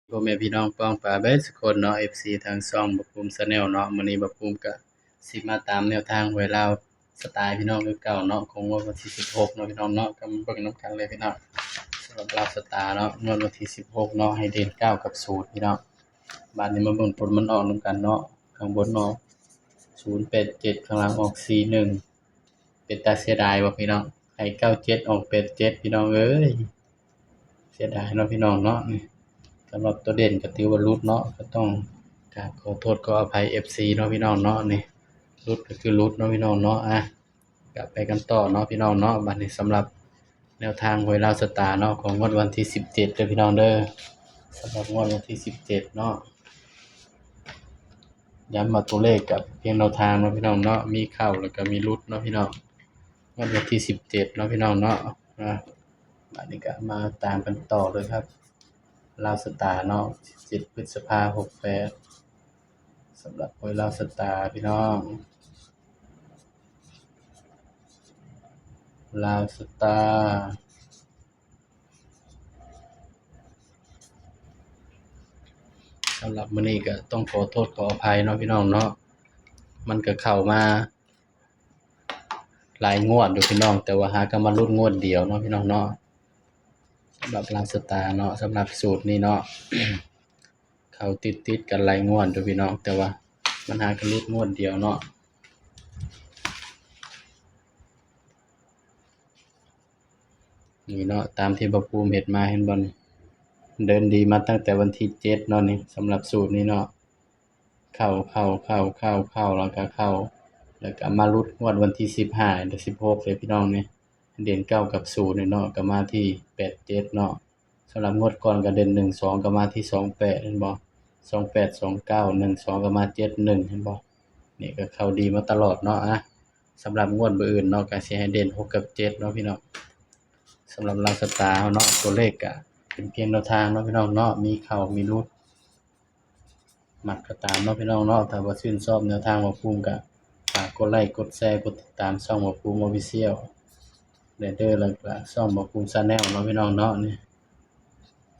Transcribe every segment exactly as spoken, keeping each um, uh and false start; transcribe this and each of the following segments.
พ่อแม่พี่น้องป้องปายเบิดสุคนเนาะ เอฟซี ทางช่องบ่าวภูมิ Channel เนาะ มื้อนี้บ่าวภูมิก็สิมาตามแนวทางหวยลาวสไตล์พี่น้องคือเก่าเนาะ ของงวดวันที่สิบหกเนาะพี่น้องเนาะ ก็มาเบิ่งนำกันเลยพี่น้อง สำหรับลาวสไตล์เนาะ งวดวันที่สิบหกเนาะ ให้เด่นเก้ากับศูนย์พี่น้อง บาดนี้มาเบิ่งผลมันออกนำกันเนาะ ข้างบนเนาะ ศูนย์แปดเจ็ด ข้างล่างออก สี่หนึ่ง เป็นตาเสียดายบ่พี่น้อง ให้ เก้าเจ็ด ออก แปดเจ็ด พี่น้องเอ้ย เสียดายเนาะพี่น้องเนาะ นี่ สำหรับตัวเด่นก็ถือว่าหลุดเนาะ ก็ต้องกราบขอโทษขออภัย เอฟซี เนาะพี่น้องเนาะ นี่ หลุดก็คือหลุดเนาะพี่น้องเนาะ อ่ะ กลับไปกันต่อเนาะพี่น้องเนาะ บัดนี้สำหรับแนวทางหวยลาวสไตล์เนาะ ของงวดวันที่สิบเจ็ดเด้อพี่น้องเด้อ สำหรับงวดวันที่สิบเจ็ดเนาะ ย้ำมาตัวเลขกับเพียงแนวทางเนาะพี่น้องเนาะ มีเข้าแล้วก็มีหลุดเนาะพี่น้อง งวดวันที่สิบเจ็ดเนาะพี่น้องเนาะ อ่ะ บัดนี้ก็มาตามกันต่อเลยครับ ลาวสไตล์เนาะ สิบเจ็ด พฤษภา หกแปด สำหรับหวยลาวสไตล์พี่น้อง ลาวสไตล์ สำหรับมื้อนี้ก็ต้องขอโทษขออภัยเนาะพี่น้องเนาะ มันก็เข้ามาหลายงวดอยู่พี่น้อง แต่ว่าหาก็มาหลุดงวดเดียวเนาะพี่น้องเนาะ สำหรับลาวสไตล์เนาะ สำหรับสูตรนี้เนาะ เข้าติดๆกันหลายงวดอยู่พี่น้อง แต่ว่ามันหาก็หลุดงวดเดียวเนาะ นี่เนาะ ตามที่บ่าวภูมิเฮ็ดมา เห็นบ่นี่ เดินดีมาตั้งแต่วันที่เจ็ดเนาะนี่ สำหรับสูตรนี้เนาะ เข้า เข้า เข้า เข้า เข้า แล้วก็เข้า แล้วก็มาหลุดงวดวันที่สิบห้า เดือนสิบหกเลยพี่น้องนี่ เด่นเก้ากับศูนย์นี่เนาะ ก็มาที่แปดเจ็ดเนาะ สำหรับงวดก่อนก็เด่นหนึ่งสอง ก็มาที่สองแปด เห็นบ่ สองแปด สองเก้า หนึ่งสอง ก็มาเจ็ดหนึ่ง เห็นบ่ นี่ก็เข้าดีมาตลอดเนาะ อ่ะ สำหรับงวดมื้ออื่นเนาะ ก็สิให้เด่นหกกับเจ็ดเนาะพี่น้อง สำหรับลาวสไตล์เฮาเนาะ ตัวเลขก็เป็นเพียงแนวทางเนาะพี่น้องเนาะ มีเข้ามีหลุด มักก็ตามเนาะพี่น้องเนาะ ถ้าว่าชื่นชอบแนวทางบ่าวภูมิก็ฝากกดไลค์ กดแชร์ กดติดตามช่องบ่าวภูมิ Official เด้อ แล้วก็ช่องบ่าวภูมิ Channel เนาะพี่น้องเนาะ นี่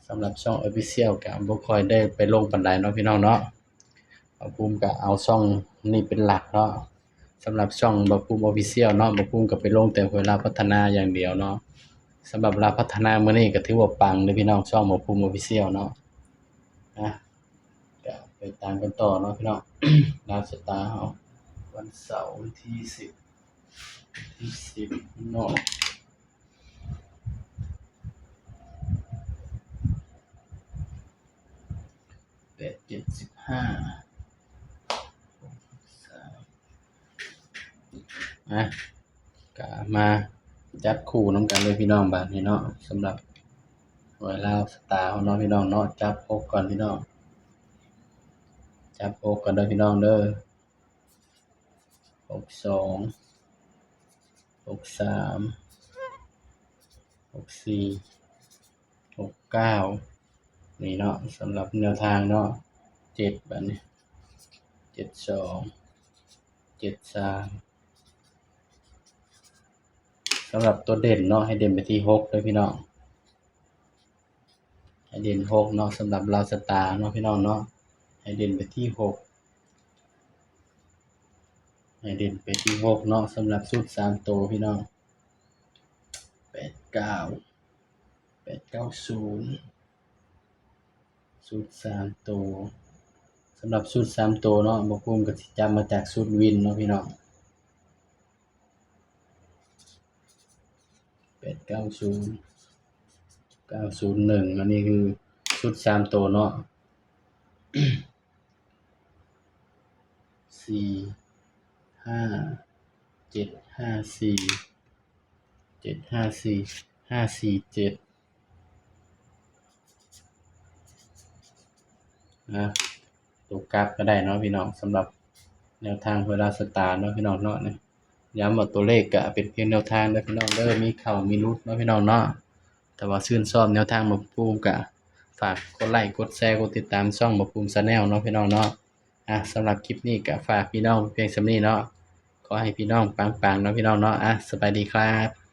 สำหรับช่อง Official ก็บ่ค่อยได้ไปลงปานใดเนาะพี่น้องเนาะ บ่าวภูมิก็เอาช่องนี้เป็นหลักเนาะ สำหรับช่องบ่าวภูมิ Official เนาะ บ่าวภูมิก็ไปลงแต่หวยลาวพัฒนาอย่างเดียวเนาะ สำหรับลาวพัฒนามื้อนี้ก็ถือว่าปังเด้อพี่น้อง ช่องบ่าวภูมิ Official เนาะ นะ ก็ไปตามกันต่อเนาะพี่น้อง ลาวสไตล์เฮา วันเสาร์วันที่สิบ ที่สิบเนาะ แปดเจ็ดสิบห้า อ่ะ ก็มาจับคู่นำกันเลยพี่น้อง บาดนี้เนาะ สำหรับหวยลาวสไตล์เฮาเนาะพี่น้องเนาะ จับหกก่อนพี่น้อง จับหกก่อนเด้อพี่น้องเด้อ หกสอง หกสาม หกสี่ หกเก้า นี่เนาะ สำหรับแนวทางเนาะ เจ็ด บาดนี้ เจ็ดสอง เจ็ดสาม สำหรับตัวเด่นเนาะ ให้เด่นไปที่หกเด้อพี่น้อง ให้เด่นหกเนาะ สำหรับลาวสไตล์เนาะพี่น้องเนาะ ให้เด่นไปที่หก ให้เด่นไปที่หกเนาะ สำหรับสูตรสามตัวพี่น้อง แปดเก้า แปดเก้าศูนย์ สูตรสามตัว สำหรับสูตรสามตัวเนาะ บ่าวภูมิก็สิจับมาจากสูตรวินเนาะพี่น้อง แปดเก้าศูนย์ เก้าศูนย์หนึ่ง อันนี้คือชุดสามตัวเนาะ สี่ห้าเจ็ดห้าสี่ เจ็ดห้าสี่ ห้าสี่เจ็ด นะ ตัวกลับก็ได้เนาะพี่น้อง สำหรับแนวทางหวยลาวสไตล์เนาะพี่น้องเนาะ นี่ ย้ำว่าตัวเลขก็เป็นเพียงแนวทางเด้อพี่น้องเด้อ มีเข้ามีหลุดเนาะพี่น้องเนาะ ถ้าว่าชื่นชอบแนวทางบ่าวภูมิก็ฝากกดไลค์ กดแชร์ กดติดตามช่องบ่าวภูมิ Channel เนาะพี่น้องเนาะ อ่ะ สำหรับคลิปนี้ก็ฝากพี่น้องเพียงส่ำนี้เนาะ ขอให้พี่น้องปังๆเนาะพี่น้องเนาะ อ่ะ สบายดีครับ